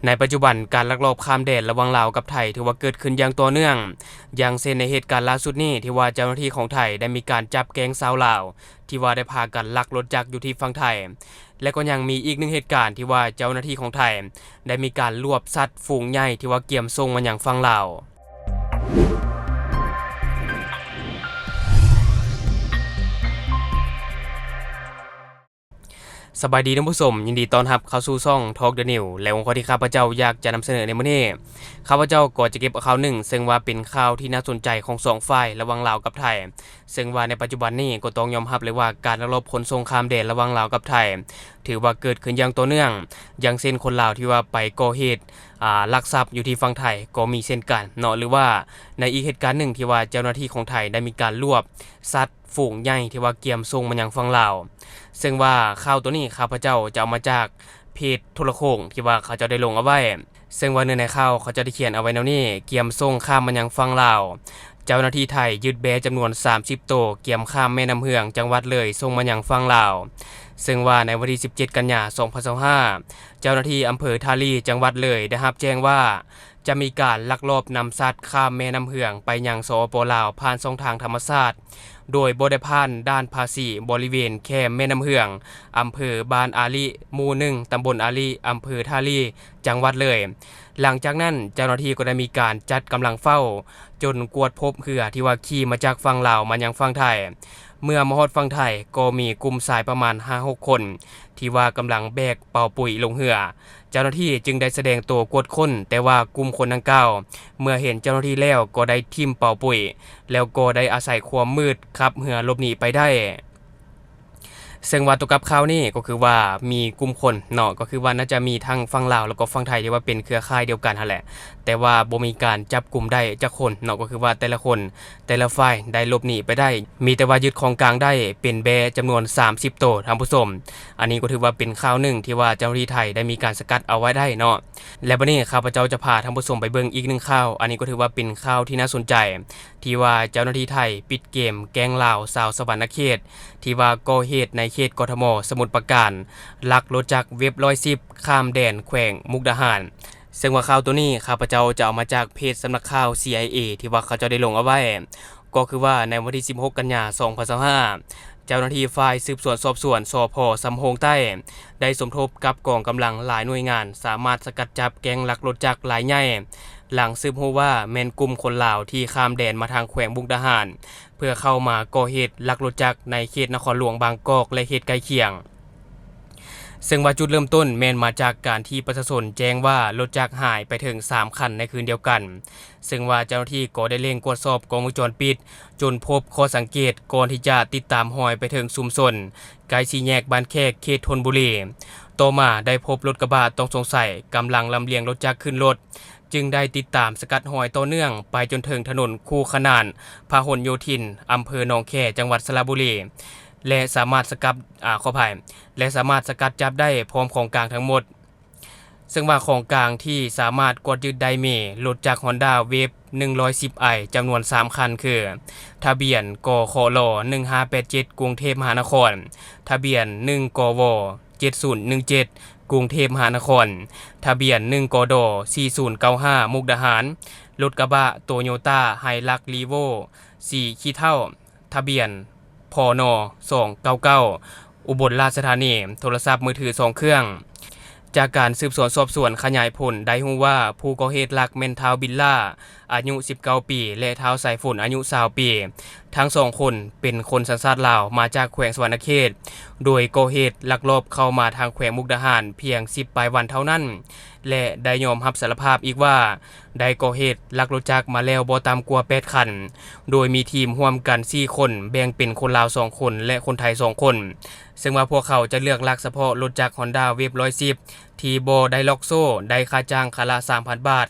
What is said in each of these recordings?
ໃນປັດຈຸບັນ ການລັກລອບຂ້າມແດນລະຫວ່າງລາວກັບໄທ ຖືວ່າເກີດຂຶ້ນຢ່າງຕໍ່ເນື່ອງ, ຢ່າງເຊັ່ນໃນເຫດການລ່າສຸດນີ້ ທີ່ວ່າເຈົ້າໜ້າທີ່ຂອງໄທໄດ້ມີການຈັບແກງຊາວລາວ ທີ່ວ່າໄດ້ພາກັນລັກລົດຈັກຢູ່ທີ່ຝັ່ງໄທ ແລະ ກໍຍັງມີອີກໜຶ່ງເຫດການທີ່ວ່າເຈົ້າໜ້າທີ່ຂອງໄທໄດ້ມີການລວບສັດຝູງໃຫຍ່ທີ່ວ່າກຽມສົ່ງມາຍັງຝັ່ງລາວ. ສະບາຍດີທ່ານຜູ້ຊົມ, ຍິນດີຕ້ອນຮັບເຂົ້າສູ່ຊ່ອງ Talk the News ແລະ ຫົວຂໍ້ທີ່ຂ້າພະເຈົ້າຢາກຈະນຳສະເໜີໃນມື້ນີ້, ຂ້າພະເຈົ້າກໍຈະເກັບເອົາຂ່າວໜຶ່ງ ເຊິ່ງວ່າເປັນຂ່າວທີ່ໜ້າສົນໃຈຂອງສອງຝ່າຍລະຫວ່າງລາວກັບໄທ, ເຊິ່ງວ່າໃນປັດຈຸບັນນີ້ກໍຕ້ອງຍອມຮັບເລີຍວ່າ ການລັກລອບຂົນສົ່ງຂ້າມແດນລະຫວ່າງລາວກັບໄທ ຖືວ່າເກີດຂຶ້ນຢ່າງຕໍ່ເນື່ອງ, ຢ່າງເຊັ່ນຄົນລາວທີ່ວ່າໄປກໍ່ເຫດ ອາ ລັກຊັບຢູ່ທີ່ຝັ່ງໄທກໍມີເຊັ່ນກັນເນາະ, ຫຼືວ່າໃນອີກເຫດການໜຶ່ງທີ່ວ່າເຈົ້າໜ້າທີ່ຂອງໄທໄດ້ມີການລວບສັດ ຝູງໃຫຍ່ທີ່ວ່າກຽມສົ່ງມາຍັງຝັ່ງລາວ. ເຊິ່ງວ່າຂ່າວໂຕນີ້ຂ້າພະເຈົ້າຈະເອົາມາຈາກເພຈໂທລະໂຂ່ງທີ່ວ່າເຂົາເຈົ້າໄດ້ລົງເອົາໄວ້, ເຊິ່ງວ່າເນື້ອໃນຂ່າວເຂົາເຈົ້າໄດ້ຂຽນເອົາໄວ້ແນວນີ້, ກຽມສົ່ງຂ້າມມາຍັງຝັ່ງລາວ, ເຈົ້າໜ້າທີ່ໄທຍຶດແບ້ຈຳນວນສາມສິບໂຕ ກຽມຂ້າມແມ່ນ້ຳເຫືອງ ຈັງຫວັດເລີຍ ສົ່ງມາຍັງຝັ່ງລາວ. ເຊິ່ງວ່າໃນວັນທີສິບເຈັດ ກັນຍາ ສອງພັນຊາວຫ້າ ເຈົ້າໜ້າທີ່ອຳເພີທ່າລີ ຈັງຫວັດເລີຍ ໄດ້ຮັບແຈ້ງວ່າ ຈະມີການລັກລອບນຳສັດຂ້າມແມ່ນ້ຳເຫືອງໄປຍັງ ສປປ ລາວ ຜ່ານຊ່ອງທາງທຳມະຊາດ ໂດຍບໍ່ໄດ້ຜ່ານດ່ານພາສີ ບໍລິເວນແຄມແມ່ນ້ຳເຫືອງ ອຳເພີບ້ານອາລິ ໝູ່ໜຶ່ງ ຕຳບົນອາລິ ອຳເພີທ່າລີ ຈັງຫວັດເລີຍ. ຫຼັງຈາກນັ້ນ ເຈົ້າໜ້າທີ່ກໍໄດ້ມີການຈັດກຳລັງເຝົ້າ ຈົນກວດພົບເຮືອທີ່ວ່າຂີ່ມາຈາກຝັ່ງລາວມາຍັງຝັ່ງໄທ. ເມື່ອມາຮອດຝັ່ງໄທ ກໍມີກຸ່ມຊາຍປະມານຫ້າຫົກຄົນ ທີ່ວ່າກຳລັງແບກເປົາປຸ໋ຍລົງເຮືອ. ເຈົ້າໜ້າທີ່ຈຶ່ງໄດ້ສະແດງໂຕກວດຄົ້ນ, ແຕ່ວ່າກຸ່ມຄົນດັ່ງກ່າວ ເມື່ອເຫັນເຈົ້າໜ້າທີ່ແລ້ວກໍໄດ້ຖິ້ມເປົາປຸ໋ຍ ແລ້ວກໍໄດ້ອາໄສຄວາມມືດຂັບເຮືອຫຼົບໜີໄປໄດ້. ເຊິ່ງວ່າຕົວກັບຂ່າວນີ້ກໍຄືວ່າມີກຸ່ມຄົນເນາະ, ກໍຄືວ່າໜ້າຈະມີທັງຝັ່ງລາວ ແລ້ວກໍຝັ່ງໄທທີ່ວ່າເປັນເຄືອຂ່າຍດຽວກັນຫັ້ນແຫຼະ, ແຕ່ວ່າບໍ່ມີການຈັບກຸມໄດ້ຈັກຄົນເນາະ, ກໍຄືວ່າແຕ່ລະຄົນ ແຕ່ລະຝ່າຍໄດ້ຫຼົບໜີໄປໄດ້, ມີແຕ່ວ່າຍຶດຂອງກາງໄດ້ເປັນແບ້ຈຳນວນສາມສິບໂຕ, ທ່ານຜູ້ຊົມ. ອັນນີ້ກໍຖືວ່າເປັນຂ່າວໜຶ່ງທີ່ວ່າເຈົ້າໜ້າທີ່ໄທໄດ້ມີການສະກັດເອົາໄວ້ໄດ້ເນາະ. ແລະ ບັດນີ້ຂ້າພະເຈົ້າຈະພາທ່ານຜູ້ຊົມໄປເບິ່ງອີກໜຶ່ງຂ່າວ, ອັນນີ້ກໍຖືວ່າເປັນຂ່າວທີ່ໜ້າສົນໃຈ ທີ່ວ່າເຈົ້າໜ້າທີ່ໄທປິດເກມແກ້ງລາວຊາວສະຫວັນນະເຂດ ທີ່ວ່າກໍ່ເຫດໃນເຂດ ກທມ ສະໝຸດປາການ ລັກລົດຈັກເວັບຮ້ອຍສິບ ຂ້າມແດນແຂວງມຸກດາຫານ. ເຊິ່ງວ່າຂ່າວໂຕນີ້ ຂ້າພະເຈົ້າຈະເອົາມາຈາກເພຈສຳນັກຂ່າວ ຊີໄອເອ ທີ່ວ່າເຂົາເຈົ້າໄດ້ລົງເອົາໄວ້, ກໍຄືວ່າໃນວັນທີສິບຫົກ ກັນຍາ ສອງພັນຊາວຫ້າ ເຈົ້າໜ້າທີ່ຝ່າຍສືບສວນສອບສວນ ສພ ສຳໂຮງໃຕ້ ໄດ້ສົມທົບກັບກອງກຳລັງຫຼາຍໜ່ວຍງານ ສາມາດສະກັດຈັບແກ້ງລັກລົດຈັກລາຍໃຫຍ່, ຫຼັງສືບຮູ້ວ່າແມ່ນກຸ່ມຄົນລາວທີ່ຂ້າມແດນມາທາງແຂວງມຸກດາຫານ ເພື່ອເຂົ້າມາກໍ່ເຫດລັກລົດຈັກໃນເຂດນະຄອນຫຼວງບາງກອກ ແລະ ເຂດໃກ້ຄຽງ. ເຊິ່ງວ່າຈຸດເລີ່ມຕົ້ນແມ່ນມາຈາກການທີ່ປະຊາຊົນແຈ້ງວ່າລົດຈັກຫາຍໄປເຖິງສາມຄັນໃນຄືນດຽວກັນ, ເຊິ່ງວ່າເຈົ້າໜ້າທີ່ກໍໄດ້ເລັ່ງກວດສອບກ້ອງວົງຈອນປິດ ຈົນພົບຂໍ້ສັງເກດ ກ່ອນທີ່ຈະຕິດຕາມຮອຍໄປເຖິງຊຸມຊົນໃກ້ສີ່ແຍກບ້ານແຂກ ເຂດທົນບູລີ. ຕໍ່ມາໄດ້ພົບລົດກະບະຕ້ອງສົງໄສກຳລັງລຳລຽງລົດຈັກຂຶ້ນລົດ, ຈຶ່ງໄດ້ຕິດຕາມສະກັດຮອຍຕໍ່ເນື່ອງໄປຈົນເຖິງຖະໜົນຄູ່ຂະໜານພະຫົນໂຍທິນ ອຳເພີໜອງແຄ ຈັງຫວັດສະລະບູລີ ແລະ ສາມາດສະກັດ ອາ ຂໍອະໄພ ແລະ ສາມາດສະກັດຈັບໄດ້ພ້ອມຂອງກາງທັງໝົດ. ເຊິ່ງວ່າຂອງກາງທີ່ສາມາດກວດຍຶດໄດ້ມີລົດຈັກຮອນດ້າເວບໜຶ່ງຮ້ອຍສິບໄອ ຈຳນວນສາມຄັນ ຄື ທະບຽນ ກຂລ ໜຶ່ງຫ້າແປດເຈັດ ກຸງເທບມະຫານະຄອນ, ທະບຽນ ໜຶ່ງກວ ເຈັດສູນໜຶ່ງເຈັດ ກຸງເທບມະຫານະຄອນ, ທະບຽນ ໜຶ່ງກດ ສີ່ສູນເກົ້າຫ້າ ມຸກດາຫານ, ລົດກະບະໂຕໂຍຕ້າໄຮລັກຣີໂວ ສີຂີ້ເທົາ ທະບຽນ ພນ ສອງເກົ້າເກົ້າ ອຸບົນລາຊະທານີ, ໂທລະສັບມືຖືສອງເຄື່ອງ. ຈາກການສືບສວນສອບສວນຂະຫຍາຍຜົນໄດ້ຮູ້ວ່າ ຜູ້ກໍ່ເຫດຫຼັກແມ່ນທ້າວບິນລາ ອາຍຸສິບເກົ້າປີ ແລະ ທ້າວສາຍຝົນ ອາຍຸຊາວປີ. ທັງສອງຄົນເປັນຄົນສັນຊາດລາວ ມາຈາກແຂວງສະຫວັນນະເຂດ, ໂດຍກໍ່ເຫດລັກລອບເຂົ້າມາທາງແຂວງມຸກດາຫານພຽງສິບປາຍວັນເທົ່ານັ້ນ ແລະ ໄດ້ຍອມຮັບສາລະພາບອີກວ່າ ໄດ້ກໍ່ເຫດລັກລົດຈັກມາແລ້ວບໍ່ຕ່ຳກວ່າແປດຄັນ, ໂດຍມີທີມຮ່ວມກັນສີ່ຄົນ, ແບ່ງເປັນຄົນລາວສອງຄົນ ແລະ ຄົນໄທສອງຄົນ, ເຊິ່ງວ່າພວກເຂົາຈະເລືອກລັກສະເພາະລົດຈັກຮອນດ້າເວບຮ້ອຍສິບ ທີ່ບໍ່ໄດ້ລັອກໂສ້, ໄດ້ຄ່າຈ້າງຄັນລະສາມພັນບາດ,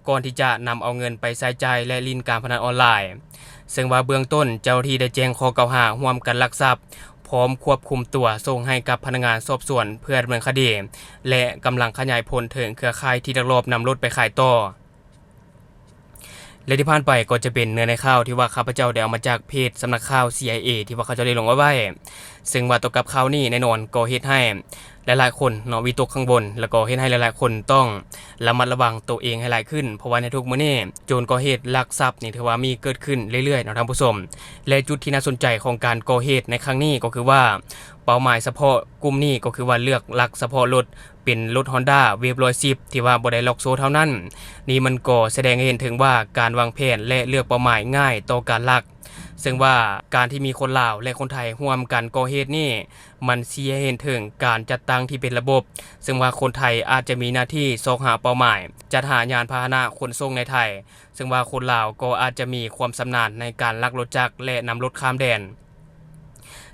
ກ່ອນທີ່ຈະນຳເອົາເງິນໄປໃຊ້ຈ່າຍ ແລະ ຫຼິ້ນການພະນັນອອນລາຍ. ເຊິ່ງວ່າເບື້ອງຕົ້ນເຈົ້າໜ້າທີ່ໄດ້ແຈ້ງຂໍ້ກ່າວຫາຮ່ວມກັນລັກຊັບ ພ້ອມຄວບຄຸມຕົວສົ່ງໃຫ້ກັບພະນັກງານສອບສວນເພື່ອດຳເນີນຄະດີ ແລະ ກຳລັງຂະຫຍາຍຜົນເຖິງເຄືອຂ່າຍທີ່ລັກລອບນຳລົດໄປຂາຍຕໍ່. ແລະ ທີ່ຜ່ານໄປກໍຈະເປັນເນື້ອໃນຂ່າວທີ່ວ່າຂ້າພະເຈົ້າໄດ້ເອົາມາຈາກເພຈສຳນັກຂ່າວ ຊີໄອເອ ທີ່ວ່າເຂົາເຈົ້າໄດ້ລົງເອົາໄວ້. ເຊິ່ງວ່າຕໍ່ກັບຂ່າວນີ້ແນ່ນອນກໍເຮັດໃຫ້ ຫຼາຍໆຄົນເນາະ ວິຕົກກັງວົນ ແລ້ວກໍເຮັດໃຫ້ຫຼາຍໆຄົນຕ້ອງລະມັດລະວັງໂຕເອງໃຫ້ຫຼາຍຂຶ້ນ ເພາະວ່າໃນທຸກມື້ນີ້ ໂຈນກໍ່ເຫດລັກຊັບນີ້ຖືວ່າມີເກີດຂຶ້ນເລື້ອຍໆເນາະທ່ານຜູ້ຊົມ. ແລະ ຈຸດທີ່ໜ້າສົນໃຈຂອງການກໍ່ເຫດໃນຄັ້ງນີ້ກໍຄືວ່າ ເປົ້າໝາຍສະເພາະກຸ່ມນີ້ກໍຄືວ່າເລືອກລັກສະເພາະລົດ ເປັນລົດຮອນດ້າເວຟຮ້ອຍສິບ ທີ່ວ່າບໍ່ໄດ້ລັອກໂສ້ເທົ່ານັ້ນ. ນີ້ມັນກໍສະແດງໃຫ້ເຫັນເຖິງວ່າການວາງແຜນ ແລະ ເລືອກເປົ້າໝາຍງ່າຍຕໍ່ການລັກ ເຊິ່ງວ່າການທີ່ມີຄົນລາວ ແລະ ຄົນໄທຮ່ວມກັນກໍ່ເຫດນີ້ ມັນຊີ້ໃຫ້ເຫັນເຖິງການຈັດຕັ້ງທີ່ເປັນລະບົບ, ເຊິ່ງວ່າຄົນໄທອາດຈະມີໜ້າທີ່ຊອກຫາເປົ້າໝາຍ, ຈັດຫາຍານພາຫະນະຂົນສົ່ງໃນໄທ, ເຊິ່ງວ່າຄົນລາວກໍອາດຈະມີຄວາມຊຳນານໃນການລັກລົດຈັກ ແລະ ນຳລົດຂ້າມແດນ.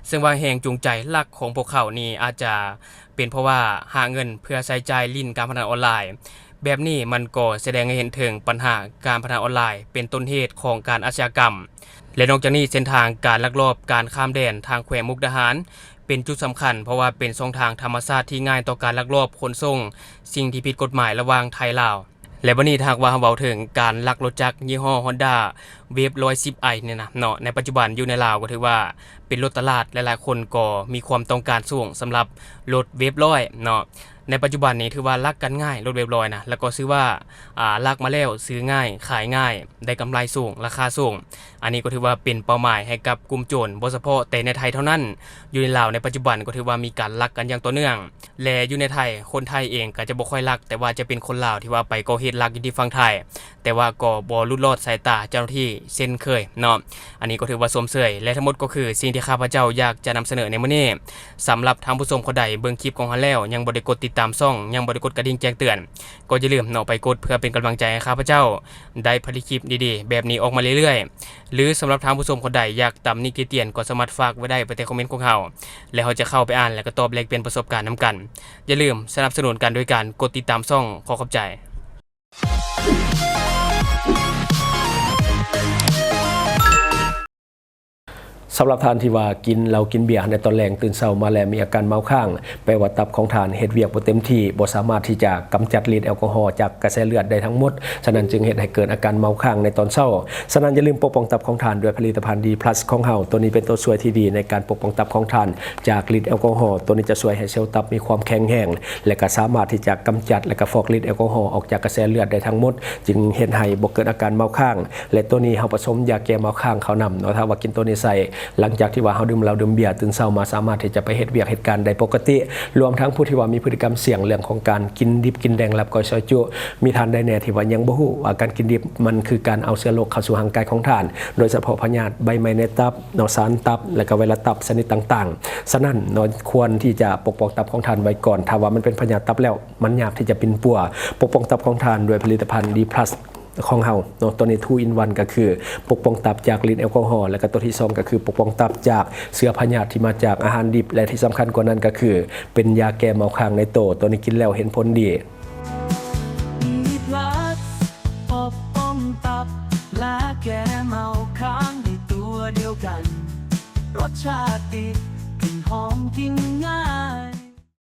ເຊິ່ງວ່າແຮງຈູງໃຈຫຼັກຂອງພວກເຂົານີ້ອາດຈະເປັນເພາະວ່າຫາເງິນເພື່ອໃຊ້ຈ່າຍຫຼິ້ນການພະນັນອອນລາຍ. ແບບນີ້ມັນກໍສະແດງໃຫ້ເຫັນເຖິງບັນຫາການພະນັນອອນລາຍເປັນຕົ້ນເຫດຂອງການອາຊະຍາກຳ. ແລະ ນອກຈາກນີ້ເສັ້ນທາງການລັກລອບການຂ້າມແດນທາງແຂວງມຸກດາຫານເປັນຈຸດສຳຄັນ ເພາະວ່າເປັນຊ່ອງທາງທຳມະຊາດທີ່ງ່າຍຕໍ່ການລັກລອບຂົນສົ່ງສິ່ງທີ່ຜິດກົດໝາຍລະຫວ່າງໄທລາວ. ແລະ ບັດນີ້ຖ້າຫາກວ່າເຮົາເວົ້າເຖິງການລັກລົດຈັກຍີ່ຫໍ້ຮອນດ້າເວຟຮ້ອຍສິບໄອນີ້ນະເນາະ ໃນປັດຈຸບັນຢູ່ໃນລາວກໍຖືວ່າເປັນລົດຕະຫຼາດ ຫຼາຍໆຄົນກໍມີຄວາມຕ້ອງການສູງສຳລັບລົດເວຟຮ້ອຍເນາະ. ໃນປັດຈຸບັນນີ້ຖືວ່າລັກກັນງ່າຍ ລົດເວຟຮ້ອຍນະ ແລ້ວກໍຊື່ວ່າ ອ່າ ລັກມາແລ້ວຊື້ງ່າຍ ຂາຍງ່າຍ ໄດ້ກຳໄລສູງ ລາຄາສູງ. ອັນນີ້ກໍຖືວ່າເປັນເປົ້າໝາຍໃຫ້ກັບກຸ່ມໂຈນ ບໍ່ສະເພາະແຕ່ໃນໄທເທົ່ານັ້ນ, ຢູ່ໃນລາວໃນປັດຈຸບັນກໍຖືວ່າມີການລັກກັນຢ່າງຕໍ່ເນື່ອງ. ແລະ ຢູ່ໃນໄທ ຄົນໄທເອງກໍຈະບໍ່ຄ່ອຍລັກ ແຕ່ວ່າຈະເປັນຄົນລາວທີ່ວ່າໄປກໍ່ເຫດລັກຢູ່ທີ່ຝັ່ງໄທ ແຕ່ວ່າກໍບໍ່ຫຼຸດລອດສາຍຕາເຈົ້າໜ້າທີ່ເຊັ່ນເຄີຍເນາະ. ອັນນີ້ກໍຖືວ່າຊົມເຊີຍ ແລະ ທັງໝົດກໍຄືສິ່ງທີ່ຂ້າພະເຈົ້າຢາກຈະນຳສະເໜີໃນມື້ນີ້. ສຳລັບທ່ານຜູ້ຊົມຄົນໃດເບິ່ງຄລິບຂອງເຮົາແລ້ວ ຍັງບໍ່ໄດ້ກົດຕິດຕາມຊ່ອງ ຍັງບໍ່ໄດ້ກົດກະດິ່ງແຈ້ງເຕືອນ ກໍຢ່າລືມເນາະ ໄປກົດເພື່ອເປັນກຳລັງໃຈໃຫ້ຂ້າພະເຈົ້າໄດ້ຜະລິດຄລິບດີໆແບບນີ້ອອກມາເລື້ອຍໆ. ຫຼື ສຳລັບທ່ານຜູ້ຊົມຄົນໃດຢາກຕຳໜິຕິຕຽນ ກໍສາມາດຝາກໄວ້ໄດ້ໄປໃຕ້ຄອມເມັນຂອງເຮົາ ແລະ ເຮົາຈະເຂົ້າໄປອ່ານ ແລະ ກໍຕອບແລກປ່ຽນປະສົບການນຳກັນ. ຢ່າລືມສະໜັບສະໜູນກັນໂດຍການກົດຕິດຕາມຊ່ອງ. ຂໍຂອບໃຈ. ສຳລັບທ່ານທີ່ວ່າກິນເຫຼົ້າກິນເບຍໃນຕອນແລງ ຕື່ນເຊົ້າມາແລ້ວມີອາການເມົາຄ້າງ ແປວ່າຕັບຂອງທ່ານເຮັດວຽກບໍ່ເຕັມທີ່ ບໍ່ສາມາດທີ່ຈະກຳຈັດລິດແອລກໍຮໍຈາກກະແສເລືອດໄດ້ທັງໝົດ. ສະນັ້ນຈຶ່ງເຮັດໃຫ້ເກີດອາການເມົາຄ້າງໃນຕອນເຊົ້າ. ສະນັ້ນຢ່າລືມປົກປ້ອງຕັບຂອງທ່ານດ້ວຍຜະລິດຕະພັນ D plus ຂອງເຮົາ. ໂຕນີ້ເປັນໂຕຊ່ວຍທີ່ດີໃນການປົກປ້ອງຕັບຂອງທ່ານຈາກລິດແອລກໍຮໍ. ໂຕນີ້ຈະຊ່ວຍໃຫ້ເຊວຕັບມີຄວາມແຂງແຮງ ແລະ ກໍສາມາດທີ່ຈະກຳຈັດ ແລະ ກໍຟອກລິດແອລກໍຮໍອອກຈາກກະແສເລືອດໄດ້ທັງໝົດ, ຈຶ່ງເຮັດໃຫ້ບໍ່ເກີດອາການເມົາຄ້າງ. ແລະ ໂຕນີ້ເຮົາປະສົມຢາແກ້ເມົາຄ້າງເຂົ້ານຳເນາະ. ຖ້າວ່າກິນໂຕນີ້ໃສ່ ຫຼັງຈາກທີ່ວ່າເຮົາດື່ມເຫຼົ້າດື່ມເບຍ ຕື່ນເຊົ້າມາສາມາດທີ່ຈະໄປເຮັດວຽກເຮັດການໄດ້ປົກກະຕິ. ລວມທັງຜູ້ທີ່ວ່າມີພຶດຕິກຳສ່ຽງເລື່ອງຂອງການກິນດິບກິນແດງ ລັບກ້ອຍຊອຍຈຸ ມີທ່ານໃດແດ່ທີ່ວ່າຍັງບໍ່ຮູ້ວ່າການກິນດິບມັນຄືການເອົາເຊື້ອໂລກເຂົ້າສູ່ຮ່າງກາຍຂອງທ່ານ ໂດຍສະເພາະພະຍາດໃບໄມ້ໃນຕັບເນາະ, ສານຕັບ ແລະ ກໍໄວຣັສຕັບຊະນິດຕ່າງໆ. ສະນັ້ນເນາະ ຄວນທີ່ຈະປົກປ້ອງຕັບຂອງທ່ານໄວ້ກ່ອນ. ຖ້າວ່າມັນເປັນພະຍາດຕັບແລ້ວ ມັນຍາກທີ່ຈະປິ່ນປົວ. ປົກປ້ອງຕັບຂອງທ່ານດ້ວຍຜະລິດຕະພັນ D plus ຂອງເຮົາເນາະ. ໂຕນີ້ two in one ກໍຄືປົກປ້ອງຕັບຈາກລິດແອລກໍຮໍ ແລະ ກໍໂຕທີສອງກໍຄືປົກປ້ອງຕັບຈາກເຊື້ອພະຍາດທີ່ມາຈາກອາຫານດິບ ແລະ ທີ່ສຳຄັນກວ່ານັ້ນກໍຄືເປັນຢາແກ້ເມົາຄ້າງໃນໂຕ. ໂຕນີ້ກິນແລ້ວເຫັນຜົນດີ. D plus ປົກປ້ອງຕັບ ແລະ ແກ້ເມົາຄ້າງໃນຕົວດຽວກັນ. ລົດຊາດດີ ກິ່ນຫອມ ກິນງ່າຍ.